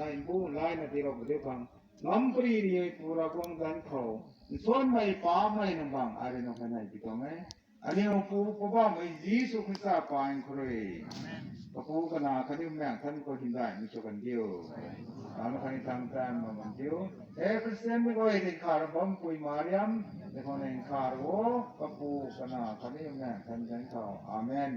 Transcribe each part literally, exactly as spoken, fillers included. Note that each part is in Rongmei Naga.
Ai bu laina tiilou pu diu khang, ngam pari ri pu Ravguangc zanc khou, nsuanmei pamei nang bang ai rui nang khanei pi tuang e. Aniu Pu, Poubauhmei Jisu Khrista paan khou rui, Kapu, Kanac khatni Bumaengh Nthanmei khou hymdaihmei sw kan diu. Ram khatni tang tan bam kan diu. E Christian mei guay, tingkhav bam pui Mariam, tingkhav ning khav o, Kapu, Kanac khatni Bumaengh Nthanmei zanc khou. Amen.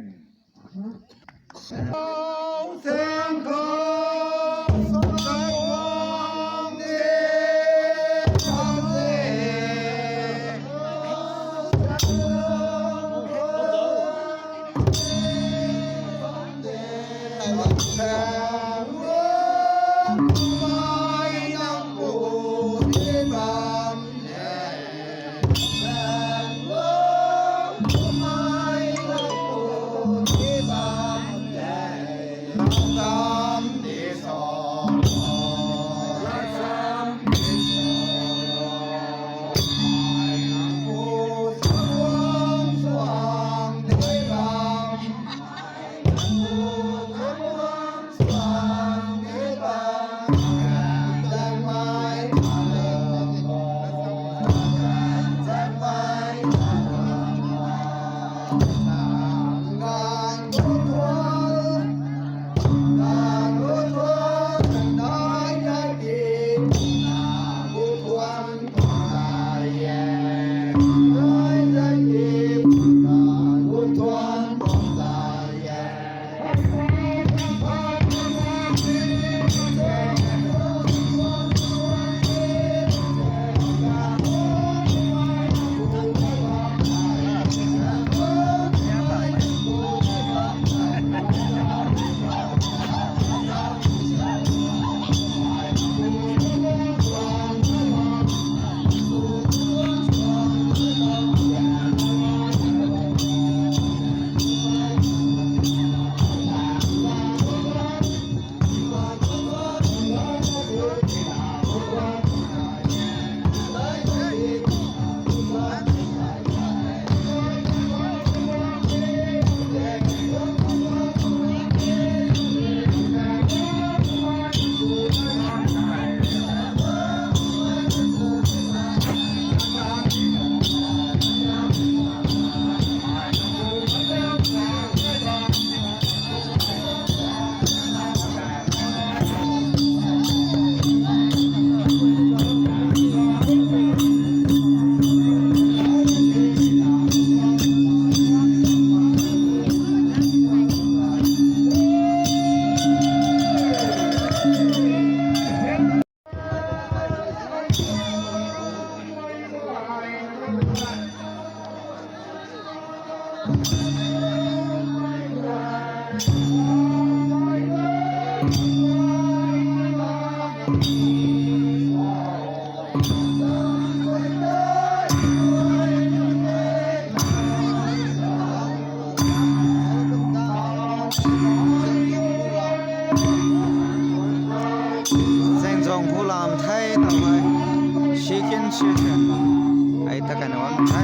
Zengzong Hulam the tau hei. Second session. Ai ta kan wan the.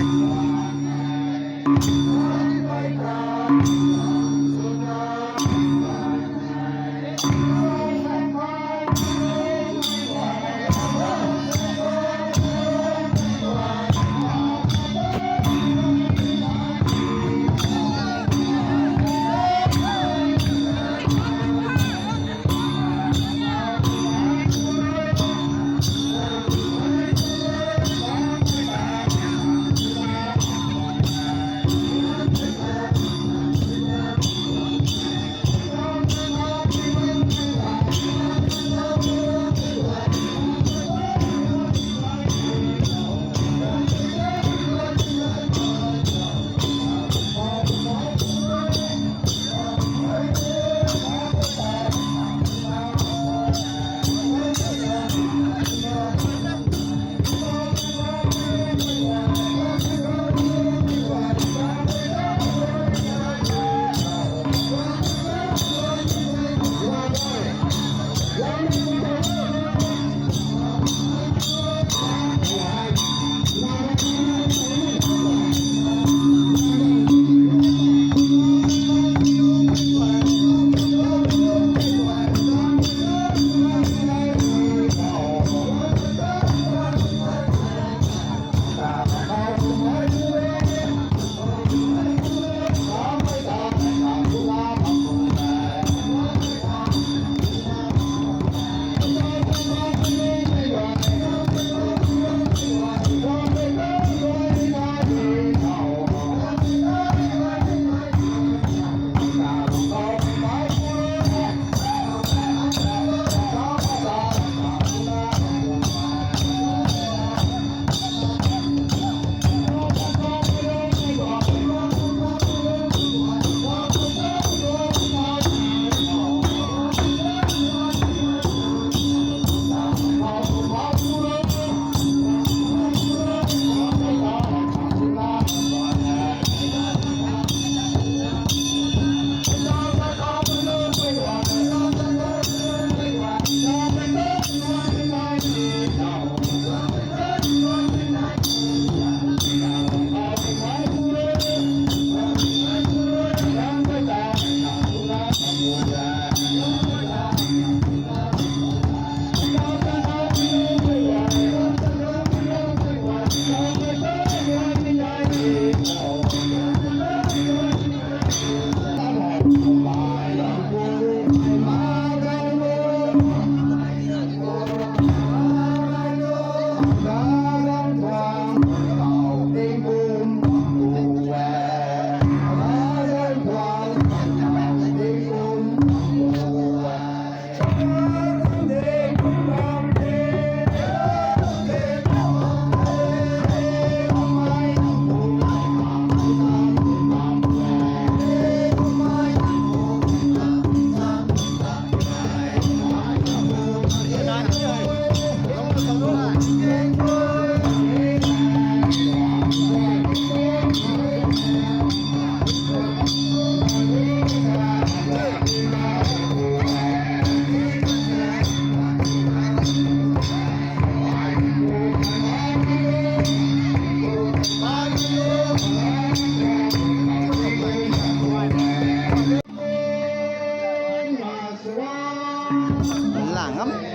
Ngam.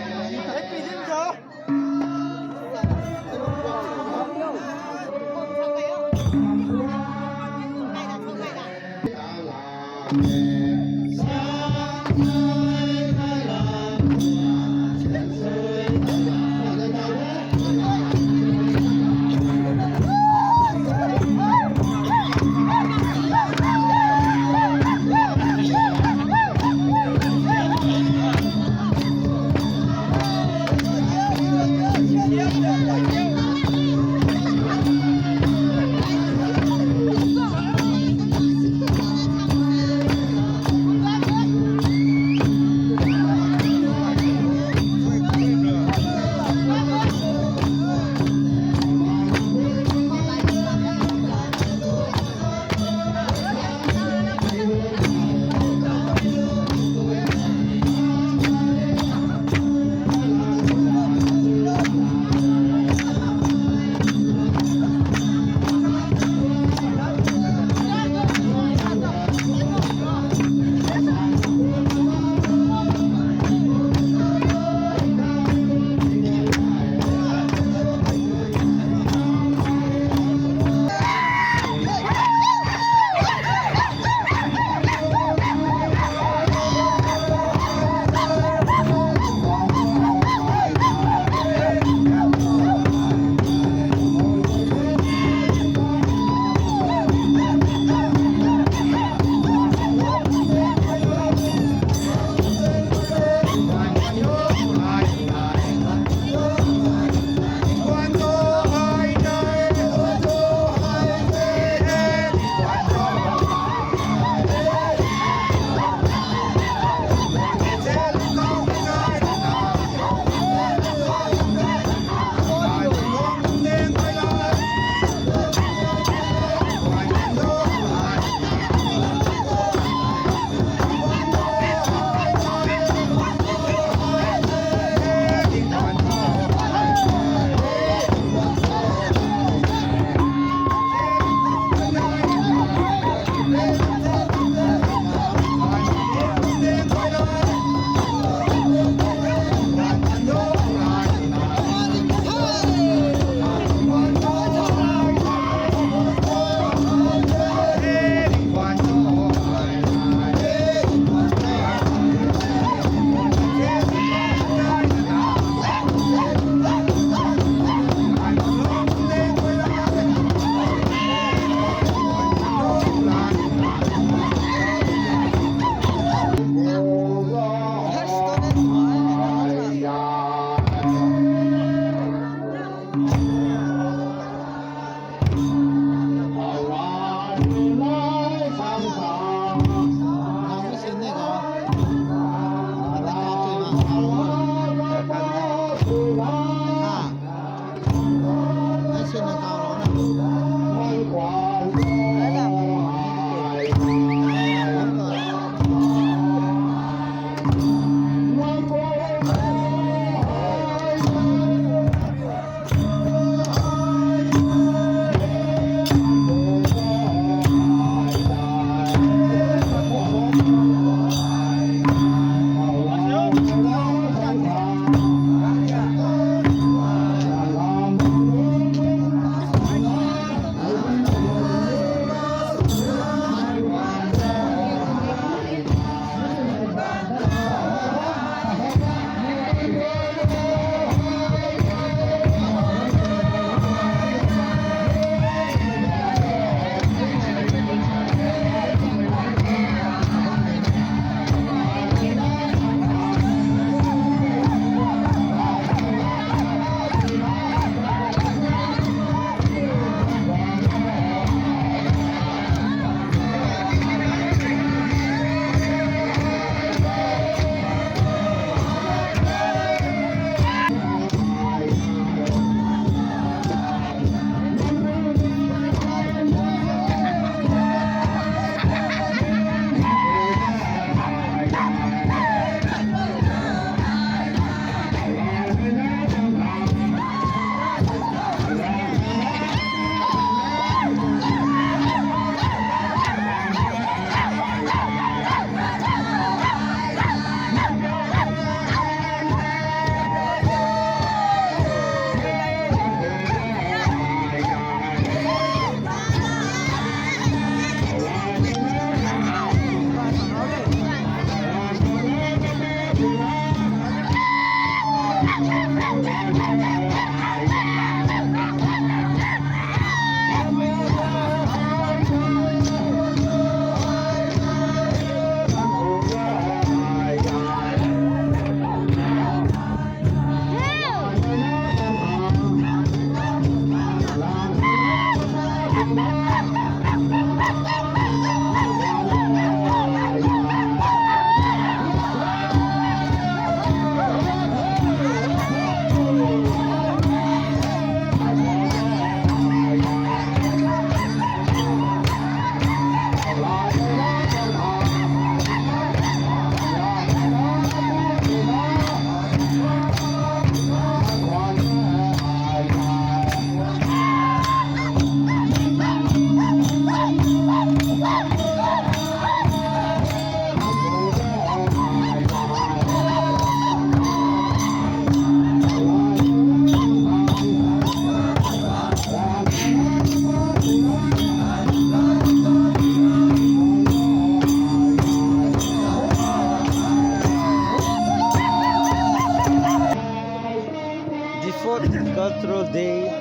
The fourth Cultural Day,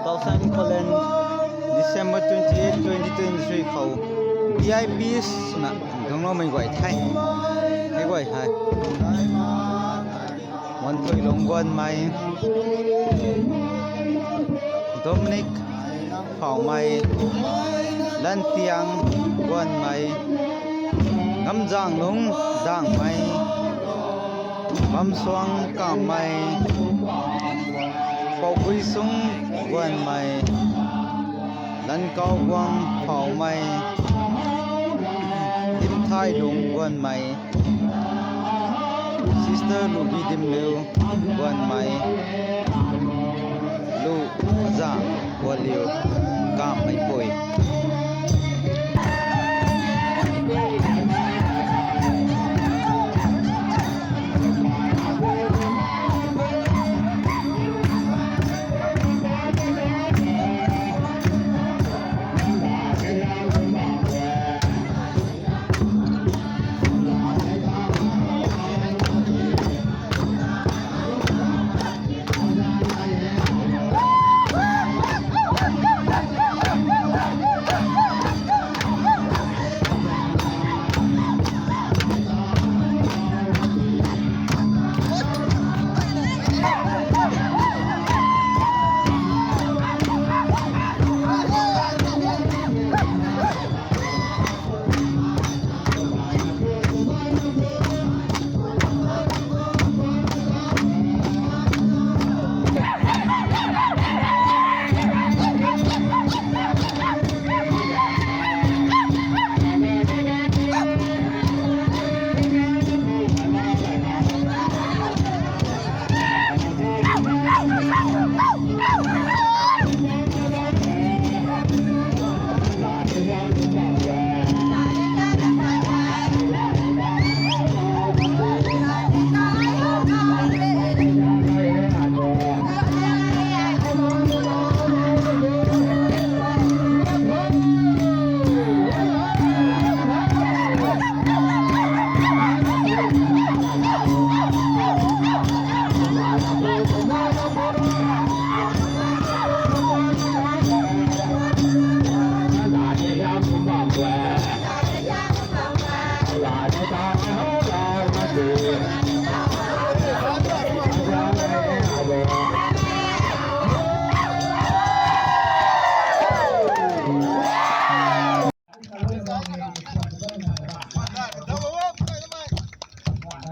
Tausang Khullen, December twenty-eight, twenty twenty-three khou V I Ps na dungloumei guay the. Hei guay hei. Wanthuilung Guanmei, Dominic Phaumei, Lantiang Guanmei, Ngamzanglung Dangmei, Bamsuang Kammei, Pouguisung Guanmei, Lankauguang Phaumei, Dimthailung Guanmei, Sister Lubi Dimliu Guanmei, Lu Zang Guanliu Kammeipui.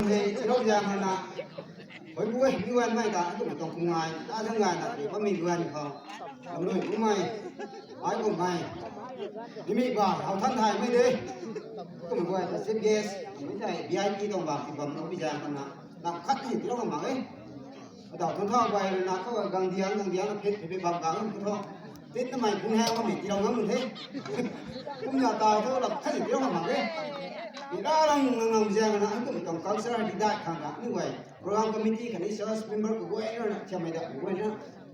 Hei, Ravzang hana, hoi bu e, mi wan mei ta, kum tuang kum ngai, ta zang ngai na, ri pa mi wan khou, lam lui bu mei, ai kum mei, mi mi ba, hau than thai mei de, kum guay ta chief guest, mi thai V I P tuang ba, ki bam lo bi zang hana, lam khat ni tiro mak e. Adau thun thau guay rui na khou gang diang, gang diang na phit, phit, phit bam gang khou tho. Tit na mei phung hang mei tiro ngam the. Kum na tau tho lam khat ni tiro mak e. Ni la lang lang lang zang na, kum tuang culture di dai khang na, ni guay. Program committee khatni church member kaguay na, thiam mei da kaguay na,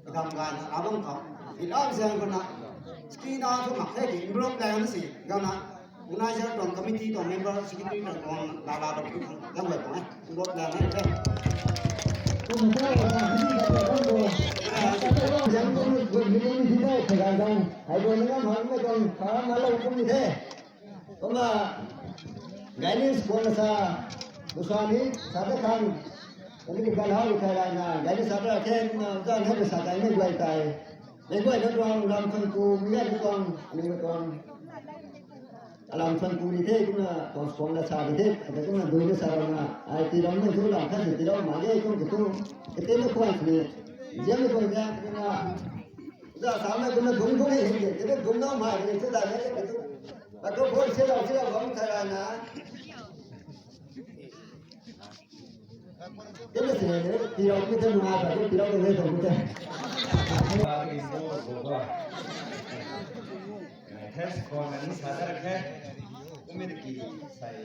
kadam gay na, abang khou. Ni la zang khou na, screen na thu mak the ki, envelope lang na si, gang na, organizer tuang committee tuang member, secretary tuang tuang, la la tuang tuang, gang guay tuang, eh, envelope lang na the. Kum ni kum ni thei thei gan gan. Hai bo ni ngam hang me tuang tha na lo kum ni the. Kumna gani squad na sa, busa ni sa ta khang. Kani ki gan hau ni thai rai na, gani sa ta khe na, zan hau ni sa ta ni guay tai. Ni guay na tuang, lam thang ku, mi gani tuang, ni tuang. Alam thang ku ni the, kumna tuang squad na sa ni the, kumna dui na sa rau na. Ai ti ram na tu lam khat ti rau ma ge, kum ki tu. Kete na kuan ni. Ziam ni kuan ziam, kumna Za sa mei kumna bung bung hei hei hei, kumna bung nau mai hei, tu da hei, tu. Akou bung se lau, se lau, bung thai ra na. Kumna se, pi lau, pi lau, pi lau, pi lau, pi lau. Test kau na ni sa da khe. Kumna ki sai.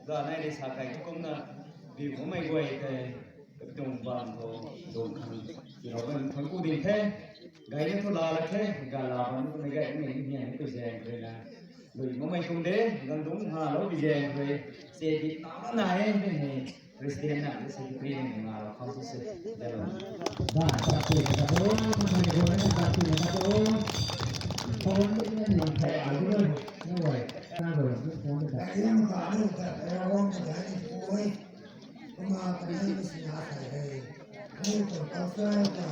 Za nai ni sa kai kumna. Bi mo mai guay kai. Kapitong bam khou dong khang, tiraw bam khang ku ding the. Gay ni thu la la the, ga la bam ni gay ni ni ni ni zaeng khe na. Lui mo mai tung de, gan dung ha lo bi zaeng khe. Se bi na na na e, ni ni. Christian na, ni secretary ni na lo khang su se. Da lo. Ba, ba, tu, ba, tu, ba, tu, ba, tu. Kau ni ni ni thai a lu ni. Ni wai. Ka lo, ni kau ni da. Ai yang ka ni da, ai wang ka da ni ko. Kumna kanei ni sina thai hei. Ni tuang culture ta.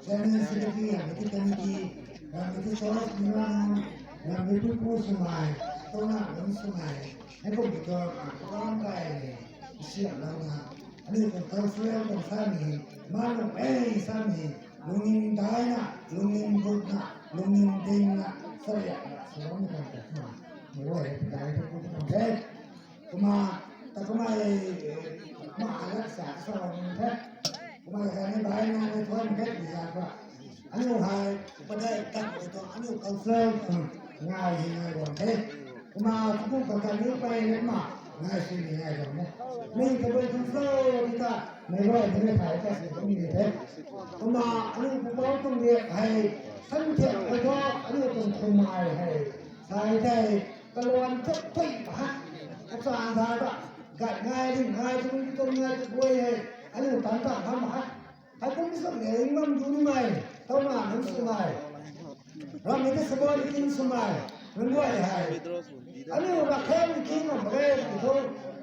General secretary, committee, committee, committee church ni ram, committee pu sumai, tuna ram sumai. Hei kum ki tuang, ah, tuang kai ni. Siam lam na. Ani tuang culture tuang sa ni. Ma nung ei sa ni. Lungning dai na, lungning gut na, lungning ding na. Sa ya na, sa ram ni kan ta na. Ni wai, dai tu ku tuang kai. Kumna, ta kumna, kumna alat sa, sa ni the. Kumna kani bai na ni tuan vet ni za ba. Aniu hei, padai tat ni tuang, aniu culture, ngai hi ngai bam the. Kumna, tukum ka kani pai ni ma, ngai si ni ngai bam the. Ni ka bai culture ni ta, nai bai ni thai ta si ni the. Kumna, aniu pupou tuang ni hei, san thiak ka tuang, aniu tuang kumai hei. Sai thei, kaluan chak pui pa ha. Kachang sa ta, gat ngai ring ngai tu ni tuang ngai tu guay hei. Aniu tan ta ham ha. Hei kum ni sum ni ring mam du ni mai. Tau na nang sumai. Ram ni ta sabon ni king sumai. Nang guay hei. Aniu rak khem ni king ram bagay ni tu.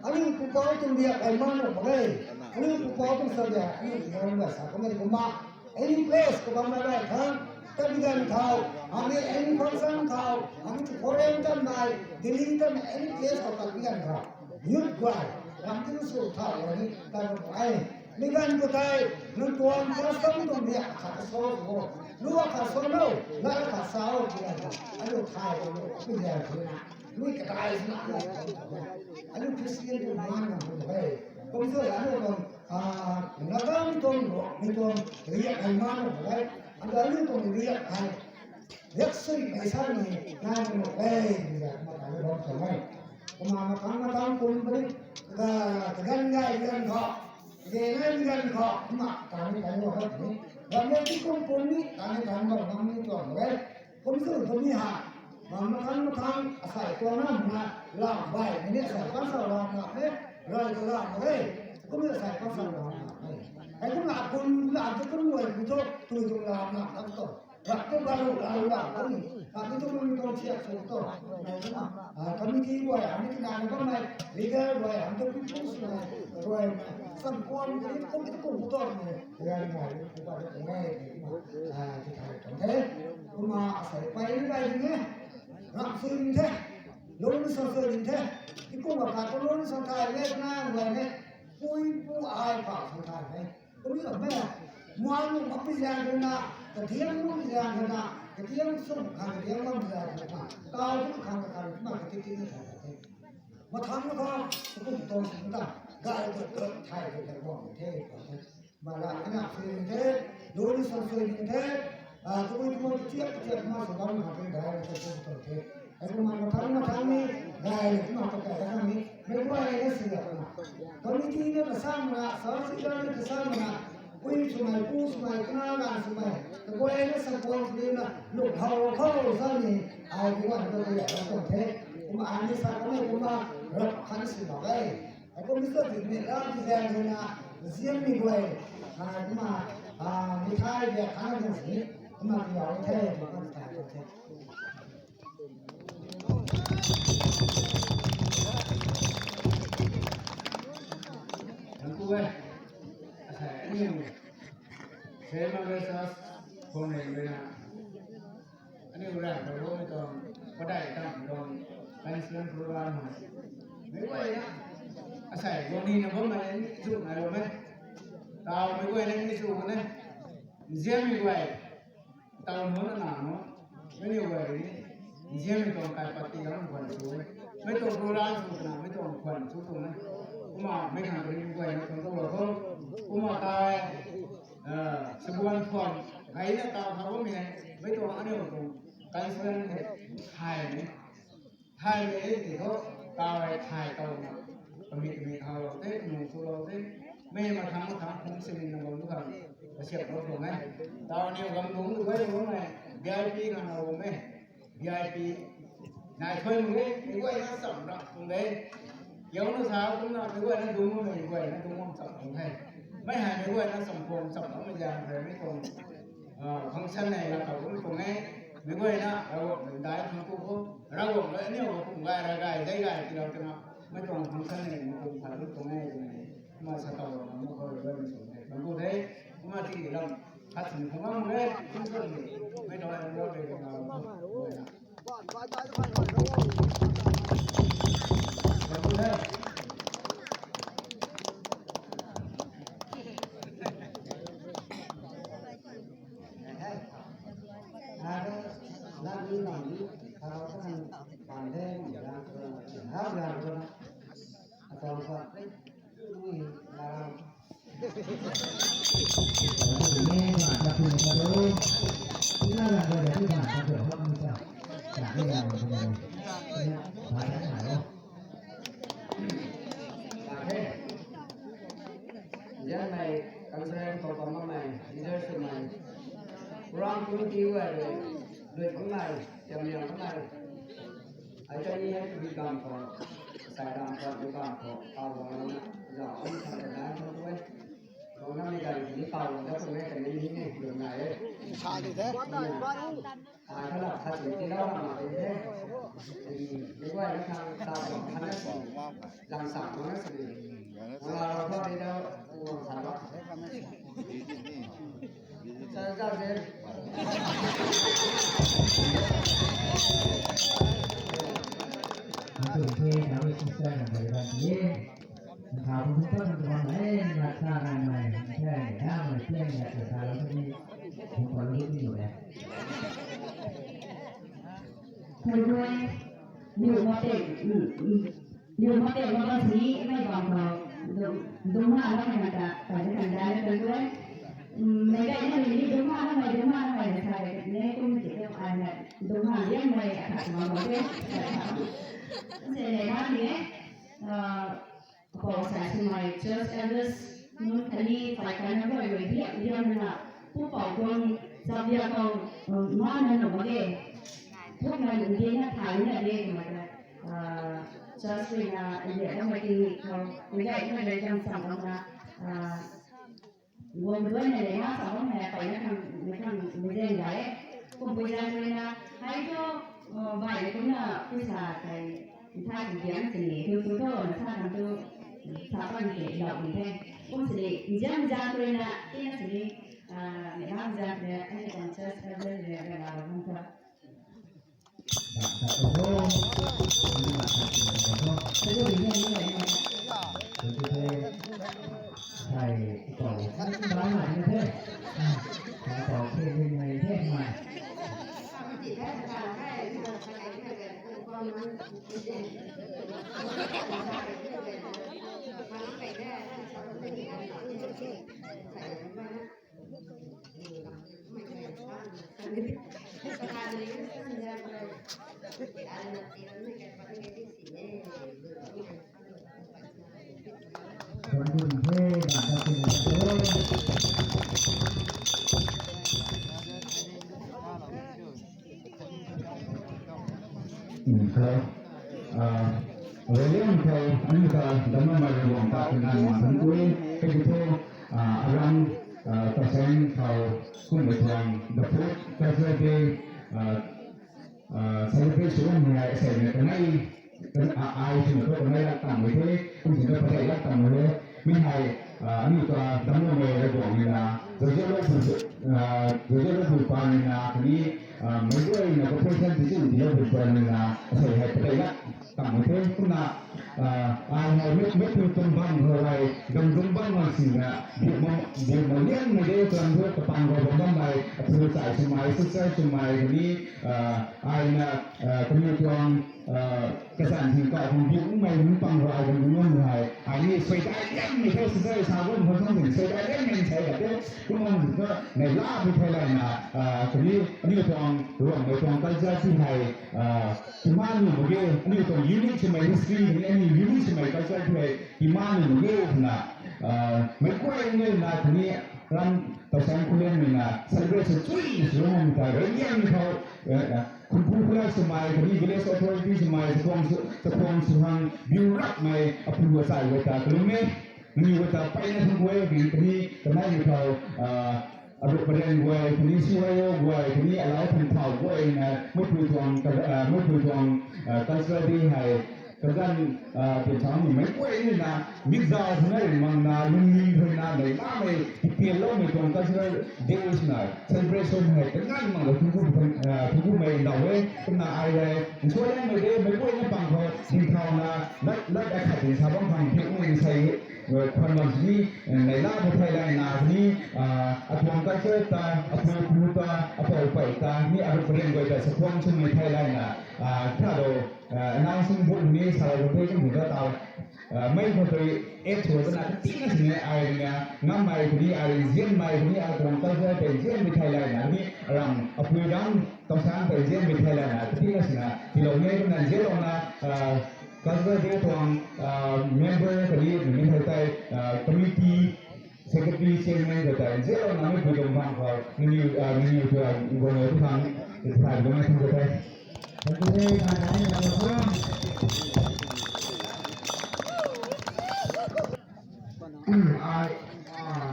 Aniu pupou tuang diak ai man ram bagay. Aniu pupou tuang sa diak. Aniu king ram bagay sa kumna ni kumna. Any place khou bam nai rai khang, tat bi ganv khou, hamni any function khou, hamni tu foreign tat nai, Delhi tat nai, any place khou tat bi ganv khou. Youth guay, ram tu sw thau ni, tat nai. Mi ganv khou tei, nang tuang custom tuang ni akhat so khou. Lu akhat so no, la akhat sa o, bi ganv khou. Anu thai o, bi ganv khou na. Lui katai sina anu, anu Christian tu man na hu hei. Kum tu anu tuang, ah, nagam tuang, mi tuang, riak hei man na hu hei. Anu anu tuang riak hei. Riak sui hei sa ni, na anu hei, riak ma kai ram tuang hei. Kumna matang matang kum puni, ka, kagan ngai rian kho. Kagan ngai rian kho, kumna kai ni kai ni wa khat ni. Ram ni ti kum kum ni, kai ni kai ni wa ram ni tuang hei. Kum tu kum ni ha. Ram mathang mathang asai tuang na mna lam bai ni asai pan sa lam na he. Rai ka lam he. Kum ni asai pan sa lam na he. Hei kum na kum lam tu kum wai kum tu tu tu lam na tak tu. Rak tu baru lam lam kum ni. Rak tu kum tu chiak tu tu. Nai tu na. Ah, committee wai, ami tu na na kum nai. Leader wai, ami tu pi pu su nai. Wai na. Sam kuan ni kum tu kum tu nai. Rai nai. Kum tu nai. Ah, tu thai tu the. Kumna asei pei ni bai ding e. Ram sui ding the. Lung ni sa sui ding the. Ti kum ka ka lung ni sa thai le na bai ne. Pui pu ai pa sa thai ne. Kum ni sa me. Muan lu ma pi zang na, ka diang lu pi zang na, ka diang sum ka ka diang ma pi zang na. Tau tu ka ka ka ma ka ti ti ni thai the. Mathang na ka, kum tu sum ta. Gai tu tu thai tu ta bom the. Mala kana sui ding the, luni song sui ding the, ah, tumui tumui tiak tiak ma sui bam ma ding dai na sui sui the. Ai kum ma mathang mathang ni, dai na kum ma pakai da ni, mei guay na sui da na. Committee na ta sam na, sa si da na ta sam na, pui sumai, pu sumai, kana na sumai, ta guay na sa guang sui na, luk hau khou sa ni, ai kum ma ta ya sui the. Kum ma ani sa kum ma kum ma, rap khan sui ba gai. Hei kum ni sa ti ni la ti zang zang na, ziam ni guay, ah, kumna, ah, mithai bia khang na ding si. Kumna tiyau the, kumna tiyau the. Thank you, eh. Asei aniu Saint Margaret Church khou rui na, aniu ram khou rui tuang padai tam tuang cultural program hei, meic guayna asei guang ni na bammei ni chu nai lou me. Taw meic guayna ni chu ne. Nzianmei guay, taw nunc na nunc, meic guay ni nzianmei tuang kaipat ti lam khwan chu e. Mei tuang program chu twna, mei tuang khwan chu tuang e. Kumna mei khang kari guayna tuang tu lou khou, kumna taw e, ah, sabuan khwan gayna taw thau bammei, mei tuang aniu tuang cultural hei thay ni. Thay mei e ti thu, taw hei thay taw na, kamik kamik how lou the, nung chu lou the, mei mathang mathang phung sini na bam tu khang kasiamlou tuang e. Taw aniu gam dungc tu bai lou mei, V I P khang na lou mei, V I P nai thuy mak e, meic guayna cham rap tuang de. Kiu na sa kumna meic guayna dungc mei, meic guayna dungc bam cham tuang the. Mei hei meic guayna cham khwan cham mak mei zaeng rui mei tuang, ah, function nei la taw kum tuang e. Meic guayna Ravguangc dai thang ku khou, Ravguangc rui aniu khou kum gay ra gay, dei gay tilou twna, mei tuang function nei mei tuang phat kum tuang e twmei, kumna sa taw lou na mak khou rui mei sw the, thang ku the, kumna ti lam khat sini khou ngam e, kum tuang e, mei tuang e, ram rap rui na, thang ku the. Nzianmei cultural khou bam bammei, leadership mei, program committee guay rui, lui bammei, tiam liang bammei, ai ta ni hei tui bam khou, sai ram khou, tui bam khou, taw bam na, zau bam sa ta dan khou tu e. Bam na mei dan ni taw bam da khou mei ta ni ni ni, lui nai e. Sa di the. Ai kha la khat sini ti lau na ma de the. Mei guayna khang taw bam khat na sini, zang sa mak na sini. Mala rau khou de dau, u bam sa ba. Sa sa de. Atu the, atu sister na bai ban ye. Thau bam tu bam e, na sa na mai, the, na mai, the, na sa sa la ni. Bam bam lu ni le. Kaiduai, liu mate, liu mate mabang sini, mei bang khou, dum, dum ha lamei na ta, ta ni kan dai na kaiduai. Mei gay na ni dum ha lamei, dum ha lamei na sa de, ne kum ti tu ai na, dum ha liang mei akhat ma ma de. Se le na ni, ah, Apou sa swmei church elders nunc khatni phay khatna guay rui biak biak na, pupouc tuang chabiak khou, um, mana nuh mak ge. Thukmei lungdin na thay na de twmei ta, ah, church rui na, ah, liak na mei ting ni khou, mei gay na mei gay gam cham na, ah, guang duan na le na sa bam hei, peyna khang, mei khang, mei zaeng gay e. Kumpui zaeng rui na, hei thu, uh, bai kumna, pui sa kai, nthai kubiang sini, tu tu tu, na sa kan tu, sa kan ke, lau ni the. Kum sini, nzian zaeng rui na, tina sini, ah, mei na zaeng rui na, ani kan church elder rui na, rui na, rui na, Hello. Ah, William khou, aniu ta, dama mari wang ta, kina ma, thank you, thank you, ah, aram, ah, Sen khou kummei tuang the fourth cultural day, uh, uh, celebration hei asei na kanei, kan, uh, ai swna thu kanei lak tang mei the, kum sin na padeih lak tang mei the. Mi hei, uh, aniu ta damcloumei Ravguangc rui na, Joseph Lophu, uh, Joseph Lophu pa rui na khatni, uh, meic guayna cooperation ti zin tiilou bam tuang rui na asei hei padeih lak tang mei the. Kumna, uh, ai hei mei, meic pui tuang bam khou hei, gam dungc bam mak sina, biu ma, biu ma liangmei de, tuang thu kapang khou bam bammei, apu chai swmei, sister swmei, khatni, uh, ai na, uh, kaniw tuang, uh, kazanc thing kau khang biu makmei nunc pang khou ai gam dungc bam hei, ai ni suaidai liangmei the, sister sa bam khou thang sin suaidai liangmei sei ka the, kumna thu neihla bu thei lana, uh, khatni aniu tuang, Ruangmei tuang culture ti hei, uh, kiman nuh mak ge, aniu tuang unique swmei history, khatni aniu unique swmei culture ti hei kiman nuh mak ge twna, uh, meic guay ni na khatni ram tausan khoulianmei na celebrate sw chui sw bam ta rui liangmei khou, uh, uh, khunpu khulai swmei, khatni village authority swmei, chakhwang sw, chakhwang sw hang biu rapmei apu achai guay ta kalum e. Nangniw guay ta mpeyna thangc guay, khatni kaneimei khou, uh, aruh paren guay, khatni C Y O guay, khatni alau thangc thau guay na, meic pui tuang, uh, meic pui tuang, uh, cultural day hei, kaganv, uh, tian chang mei guay ni na, mikzau thuna ring mang na, lungning thuna, neihlamei, tipianloumei tuang cultural day swna, celebration hei, kaganv mak la thungc gu, uh, thungc gumei ndau e, kumna ai hei, nsualiangmei de, meic guay na pang khou, dingthauna, lat, lat akhat ding sa bam khang, thei ung sei, khwan bam sini, neihla bu thei lana ni, uh, atuang culture ta, apu pu ta, apou pei ta, ni aruh paren guay ta, chakhwang swmei thei lana, uh, kado, uh, announcing board ni sa la thei kum ta tau, uh, mei khou tei app sw tana katina sini ai rui na, ngammei khatni ai rui nzianmei khatni atuang culture tei nzianmei thei lana ni, aram, apui ram, tausan tei nzianmei thei lana, katina sina, tiilou ni kumna nzianlouna, uh, cultural day tuang, uh, member khatni mi thei tei, uh, committee, secretary, chairman khou tei nzianlouna meic pui tuang bam khou, nangniw, uh, nangniw tuang guang tu khang, thai bam thang khou tei. Ai, ah,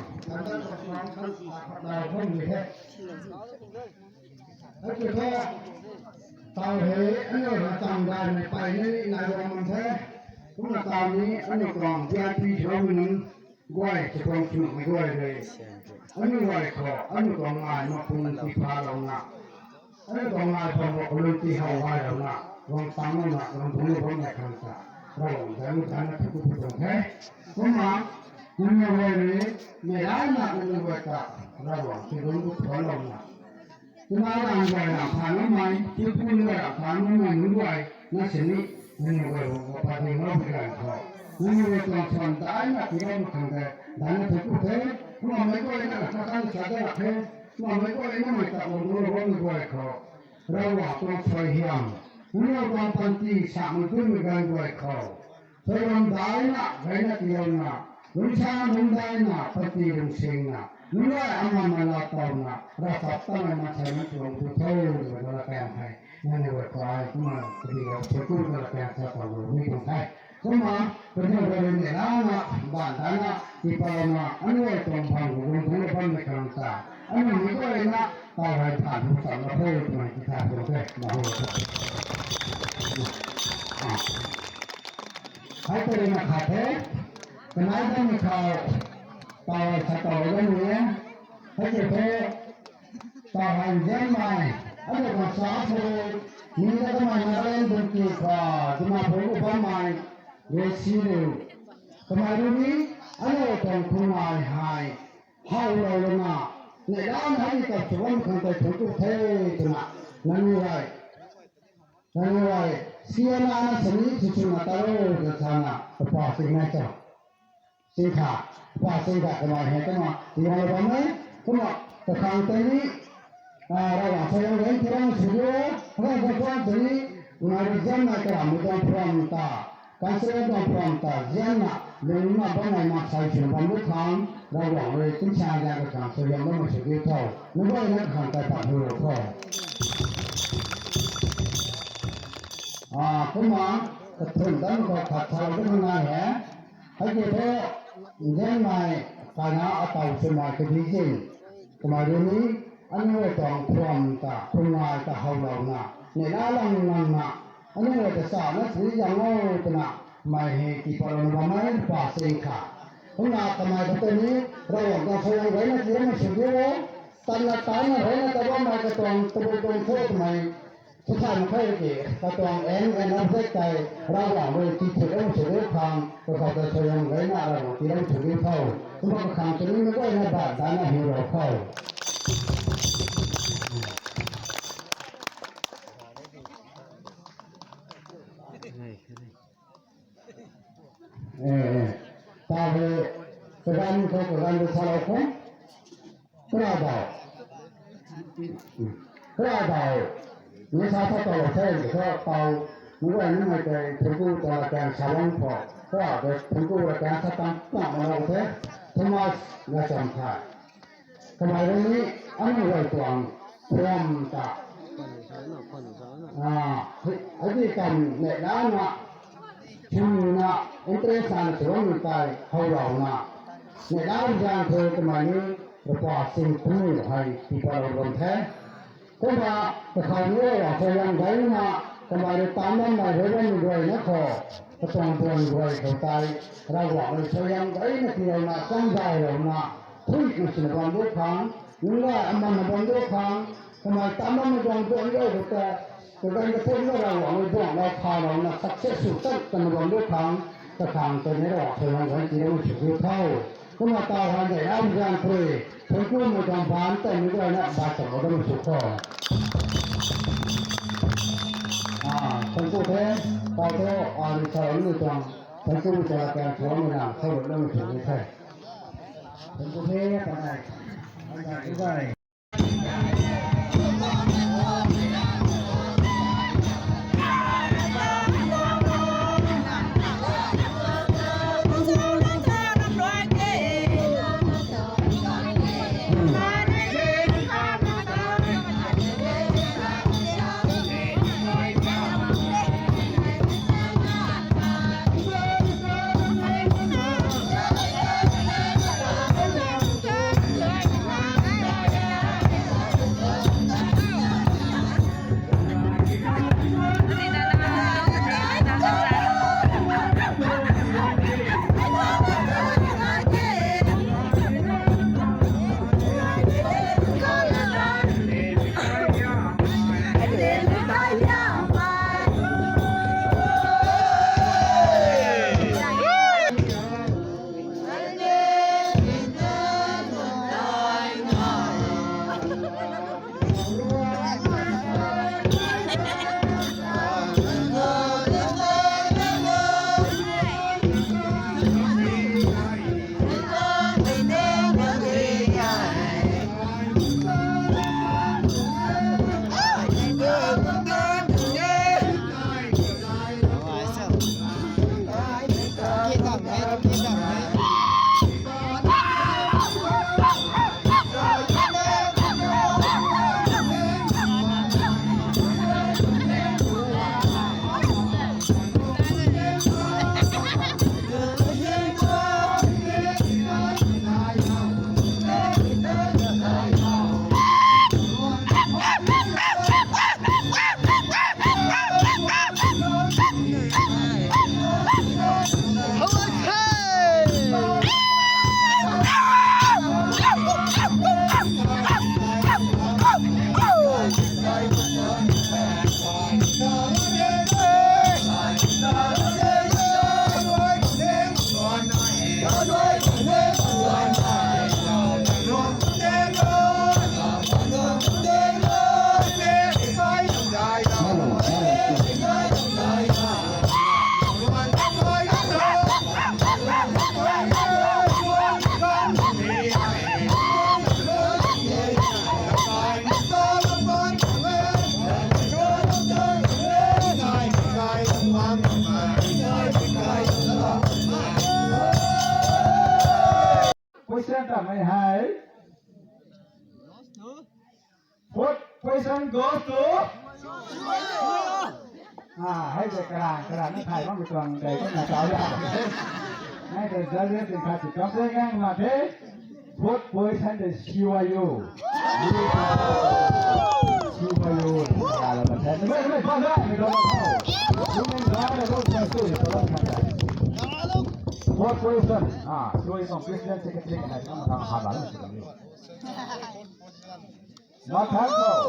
tau hei, aniu na cham gaymei pey ni nai bam the. Kumna tau ni aniu tuang V I P swmei nunc guay, chakhwang swmei guay rui, aniu guay khou, aniu tuang ngai mak pung tipha louna, aniu tuang ngai pang mak kalun ti how gay louna, guang tang louna, guang dungc lou bammei khang ta, Ravguangc zanc zanc na thangc ku pui tuang the. Kumna, nangniw guay rui, meic rana nangniw guay ta, Ravguangc ti lungc ku thuan louna, twna ram guay ram phaan makmei, tiipu ni guay ram phaan makmei nunc guay na sini, nangniw guay khou padinglou pui ganv khou, nangniw guay tuang suan daina tiiloumei khang tei, daina thangc ku the. Kumna meic guayna kakhang sa dat lak the. Kumna meic guayna mei ta lungc lou bammei guay khou, Ravguangc tuang suaihiam, nangniw tuang panty samei twmei ganv guay khou, suaihiam daina, daina tiilouna, lungcsa lungc daina, panty lungsingna, nunc guay ama ma la tawna, ravchaptatmei maansei nunc tuang tu tho, twna la kaeng hei, nangniw guay khou ai kumna kadi la thei ku la kaeng sa taw lou ni tuang the. Kumna, kaniw guay rui neihla na, baan dana, tiipauna, aniu guay tuang bam khou guang dungc lou bammei khang ta, aniu meic guayna, tau hei phaan hu cham la the, twmei tithay tuang the, ma hu the. Hei tei rui na khat the, kanei dammei khou, tau hei sa taw lou ni e, hei tei the, tau hei nzianmei, aniu khang sa sw, ni ta kamei Nagaland bungki khou, Dimapur khou bammei, rui si riu, kamei rui ni, aniu tuang khunmei hei, howlou lana, neihla na hei ni ta sw bam khang tei thangc ku the, twna, nangniw guay, nangniw guay, siana na sini sw swna ta ro, twna sana, kapa sing nai cha. Sing kha, kapa sing kha kamei hei kumna, tiilouna bam e, kumna, kakhang tei ni, ah, Ravguangc suaihiam rui tiilouna sw rio, Ravguangc tuang suan tei ni, nai rui nzianmei karamhmei tuang program ta, cultural tuang program ta, nzianna, lungna bammei maansei swna bam lu khang, Ravguangc rui tingsaeng zaeng kakhang suaihiam bammei sw rio tho, nunc guayna kakhang tei pat hu rio tho. Ah, kumna, kathumh dam khou khat salou dat nai he. Hei tei the, nzianmei, kaina ataw swmei kadi zin. Kamei rui ni, aniu rui tuang phwam ta, khumnai ta howlouna, neihla lang lang na, aniu rui ta sa na si yang o twna, mei hei tiipat lou bam e pa sing kha. Kumna kamei kata ni, Ravguangc tuang suaihiam gayna tii ram sw diu o, tanna tanna reyna ta bammei katuang tabui tuang thu twmei, Suthan khe ki, katuang aim and object tei Ravguangc rui tii thei ram sw diu khang, kakhou ta suaihiam gayna Ravguangc tii ram sw diu tho. Kumna kakhang tuni mei guayna baan dana hiu rou khou. Eh, eh. Tahe, kaganv khou kaganv rui salou khou. Kra dau. Kra dau. Ni sa tha tau the, ni kra tau. Ni guay ni mei tei, thungku ta la kang sa lang khou. Kra dau, thungku la kang sa tang tang ma lou the. Thomas na cham tha. Kamei rui ni, aniu rui tuang, phwam ta. Ah, hei, hei di kan, neihla na, chuna, interest na, chuang ni tei, howlouna. Neihla zang the kamei ni, rupa sing puni hei, tiipat lou bam the. Kumna, kakhou ni Ravguangc suaihiam gayna, kamei rui tan bammei rui bammei guayna khou, katuang buan guay khou tei, Ravguangc rui suaihiam gayna tiilouna, changzaylouna, thui na sina bam diu khang, nunc gay aman na bam diu khang, kamei tan bammei tuang buan guay khou tei, kaganv kathumh na Ravguangc rui buan lau thalouna, success sw chan twna bam diu khang, kakhang tei ni Ravguangc suaihiam gayna tii ram sw diu tho. Kumna taw han de ram zang pui, thungkumei tuang baan tei mei guayna baan cham lou ram sw khou. Ah, thungku the, taw thu, ah, ni sa ram ni tuang, thungkumei tuang la kang sw ram ni na, khou ram sw ni the. Thungku the, pa nai. Pa nai, pa nai. Question ta mei hei. Fourth question goes to. Ah, hei de kara, kara na thai bam tuang de ko na tau ya. Hei de judges din khat si kam se ngang ma the. Fourth position de C Y U. C Y U. Fourth position. Ah, C Y U tuang president secretary kan hai, kan hai, kan hai. Mathang khou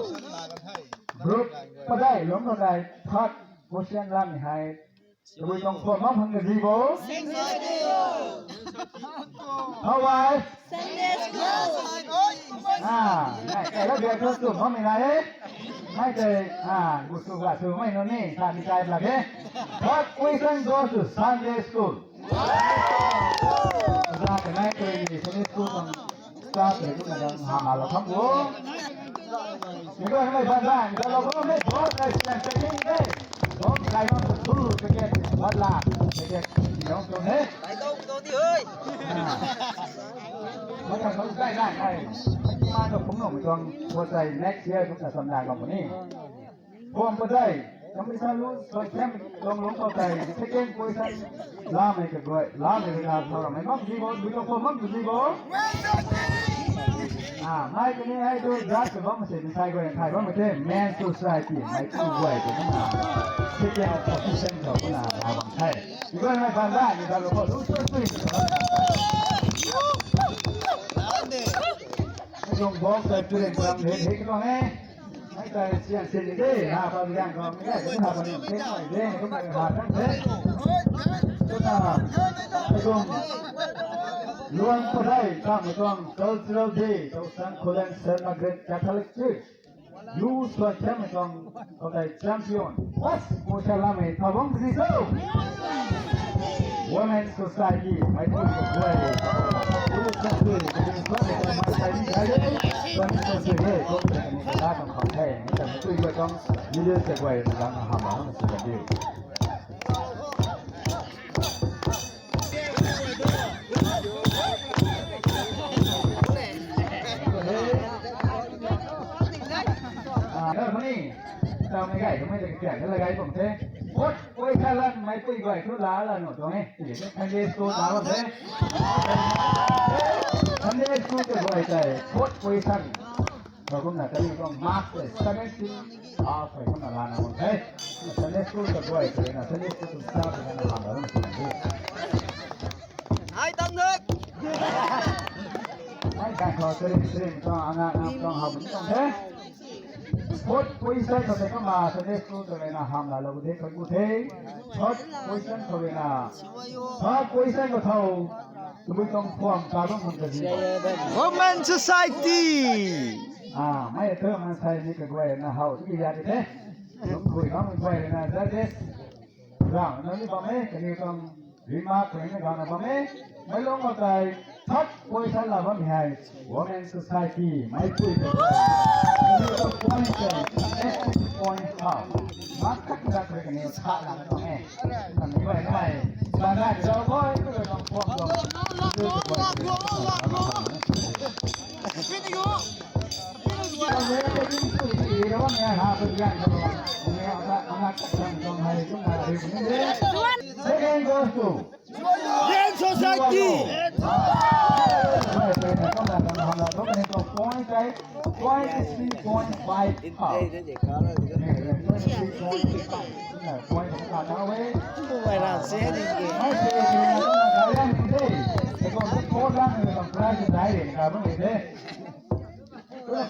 group padeih lungc khou tei third position lam hei. Tabui tuang phwam bam khang kazi bo? How ai? Ah, nai, kai la biak tu tu bam ni nai e. Mai tei, ah, gu su ga su mai no ni, sa ni kai la ke. Third position goes to Sunday school. Za kanei tei ni Sunday school tuang staff tei kumna dang hang a la kham bo. Ni ko hmei ban ban, za lo ko hmei bo, sa sian sa ni de. Bom kai bam tu tu, ticket, wat la, ticket, ni dong tu he. Kai dong tu di hei. Ah. Wat kai bam kai la kai. Ma tu phung nong tuang, wat kai next year kumna sam la ko ni. Phwam padeih, kami sa lu, sa kem, tuang lungc khou tei, second position, lamei kaguay, lamei kaguay, sa ramei bam zi bo, bui tuang phwam bam zi bo. Ah, mai kani hei tu, judge bam se, ni sai guay, thai bam te, men society, mei tu guay, tu na, second position khou na, na bam the. Guay mei ban da, ni da lo khou, lu sui sui. Tuang bom tei, tu ren bam, hei, hei, tuang e. Hei tei sian sin ni de, ha, pa liang khou, hei, hei, ha, pa liang khou, hei, hei, hei, hei, ha, kan the. Tuna, hei tuang, luan padeih, tang tuang, Cultural Day, Tousang Khullen Saint Margaret Catholic Church. Lu suan thiam mei tuang, khou tei champion. First position lamei, tha bang si so. Women Society, mei tu ko guay. Lu suan tui, ko din suan mei tuang mei sai ni khai de. Suan ni suan tui de, ko tei ni ka la tuang khou the. Ni ta mei tui guay tuang, leader se guay, ni dang ham bam si kan di. Ah, ni, tau mei gay, tau mei lak kian, lak gay bam the. Fourth position lan, mei pui guay, thu la la no, tuang e. Sunday school ta bam the. Sunday school ta guay tei, fourth position. Kumna kani tuang mark tei seventeen, ah, kumna lana bam the. Sunday school ta guay tei na, Sunday school ta sa na, na, na, na, na, Hai tang hei. Hai tang khou trim trim tuang anga na tuang hau bun tuang the. Fourth position khou tei kumna Sunday school ta na hamla lou de khou ku the. Third position khou na. Third position khou thau. Tabui tuang phwam ka bam khang kazi. Women Society. Ah, mei tu man sai ni kaguay na hau tu ya de the. Lungc khui bam guay na judges. Rang na ni bam e, kaniw tuang remark khou ni rang na bam e. Mei lung ma tei third position la bam hei Women Society, mei pui tei. Kaniw tuang point tei, S P point hau. Mark tak tak khou kaniw tha la na bam e. Kaniw mei, mei. Sa na zau boi, kaniw tuang point tuang. Second goes to Young Society. Point three point five. Point point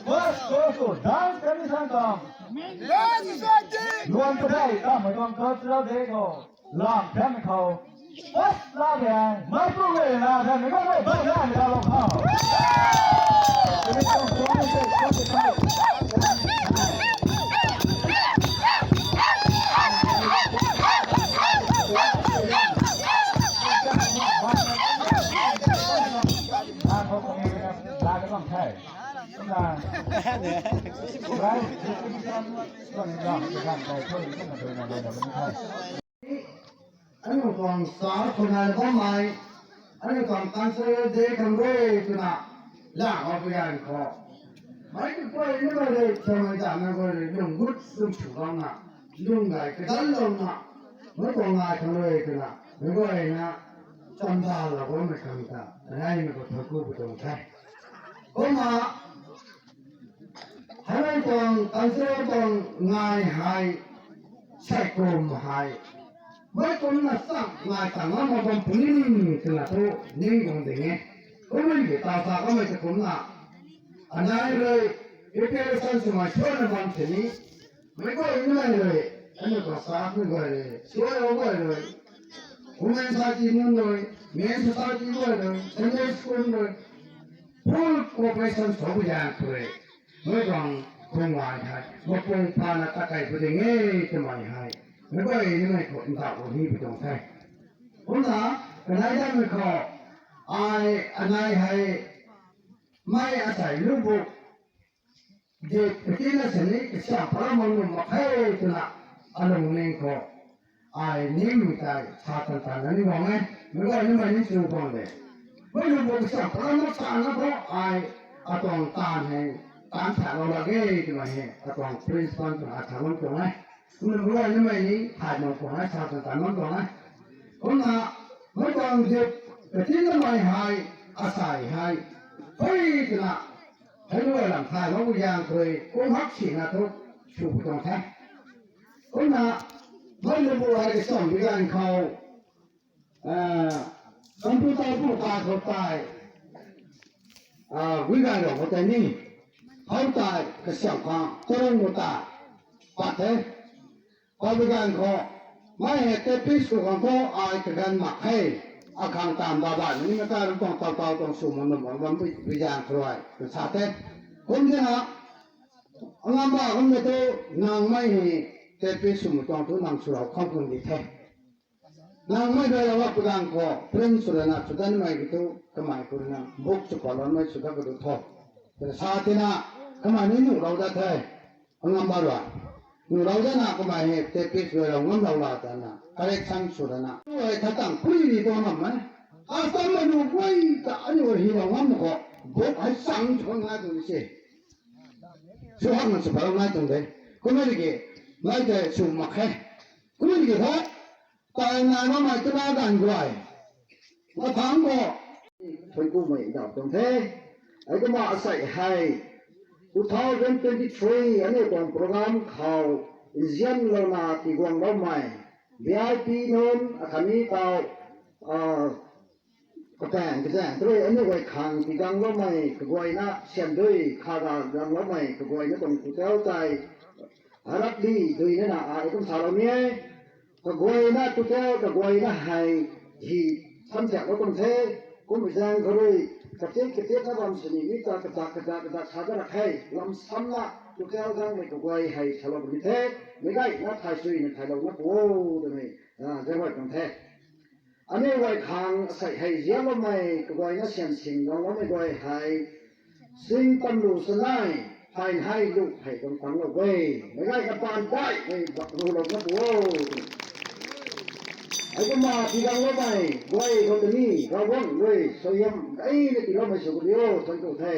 First goes to dance commission tuang. Luan padeih tamei tuang cultural day khou lam thiam khou. First la de, mei tu le la de, mei ko mei ba la de lo khou. Aniu tuang star khou nai bammei, aniu tuang cultural day khang rui twna, lang o pui gan khou. Mei ki pui ni mei rui, chamei ta na khou rui, lung gut lung chu bam na, lung gay kadan lou na, mei tuang ngai khang rui twna, mei guay na, chamdal la bammei khang ta, nai mei khou thaku pu tuang the. Kumna, hei tuang culture tuang ngai hei, saikum hei, mei kumna chang ngai tang ngam mak bam puni twna thu ning guang ding e. Kumna ki ta sa kamei ta kumna, anai rui, preparation swmei suana bam sini, mei guay nai rui, aniu ta sa mei guay rui, suai o guay rui, women society nunc rui, men society guay rui, Sunday school rui, full cooperation sw bu zan khou rui, mei tuang khung ngai hei mapung phana ta kai pu ding e twmei hei, mei guay nimei khou ndauh ni pu tuang the. Kumna, kanei dammei khou, ai anai hei, mei asei lubu, de katina sini kasiam param mak nuh mak khe twna, alungning khou, ai nimei tei sa tan tan na ni guang e, mei guay nimei ni chu guang de. Mei lubu kasiam param mak sa na khou ai, atuang taanv hei, taanv thalou lak ge twmei hei atuang principal twna tha bam tuang e. Kumna mei guay nimei ni thay bam tuang e, sa tan tan bam tuang e. Kumna, mei tuang de katinamei hei, asei hei, hei twna, hei lu lam thay bam bu zan khou rui kum hak sina thu sw pu tuang the. Kumna, mei lubu hei kasiam bi ganv khou, computer bu ta khou tei, gui ganv rau khou tei ni, hou tei kasiam khang tarung khou tei pat the. Kau bi ganv khou, mei hei tei pi sw khang thu ai kaganv mak khe, akhang taanv ba ba ni mei ta rui tuang tau tau tuang sw mak nuh mak bam bi ganv khou rui tw sa the. Kum tina, angam ba kum na thu, nang mei hei, tei pi swmei tuang thu nang swlou khang khang di the. Nang mei rui lou a pu ganv khou print sw lana sw danmei ki thu, kamei khou rui na book sw paloumei sw dat ka du tho, twna sa tina, kamei ni nuhlou dat the. Angam ba rui nuhlou dana kamei hei tei pi swlou ngam lou la tana correction sw lana, ai tha tang pui ni tuang nam e. Asam mei nu guay ta aniu hei lou ngam khou, book hei chang sw ngai tuang se. Sw hak na sw palou nai tuang de. Kumna ki, mei tei sw mak khe. Kumna ki thu, tai nai mamei twna ganv guay, mathangc khou, thuanc kumei ndauh tuang the. Hei kumna asei hei, two thousand twenty three aniu tuang program khou nzianlouna tiguangloumei V I P nunc akhatni tau, kapaeng kazaeng tei rui aniu guay khang tigangloumei kaguayna, siamdui kha gangloumei kaguayna tuang total tei, harapli dui nana ai kum salou ni e. Kaguayna total kaguayna hei hi samsiaklou tuang the. Kummei zaeng khou rui, katik katikna bam sini mi ta kadak kadak kadak sa da ra khe, lam samna total gangmei kaguay hei salou puni the. Meic gayna thay suina thaylouna pu o twmei, zaeng guay tuang the. Aniu guay khang asei hei zianloumei kaguayna siamsing gangloumei guay hei, sing tam lu sanei, phay hei lu hei tuang tanglou e. Meic gayna paan daihmei bak rulouna pu o. Hei kumna tigangloumei guay khou tei ni Ravguangc rui suaihiam gayna tiiloumei sw ku di o, thuanc ku the.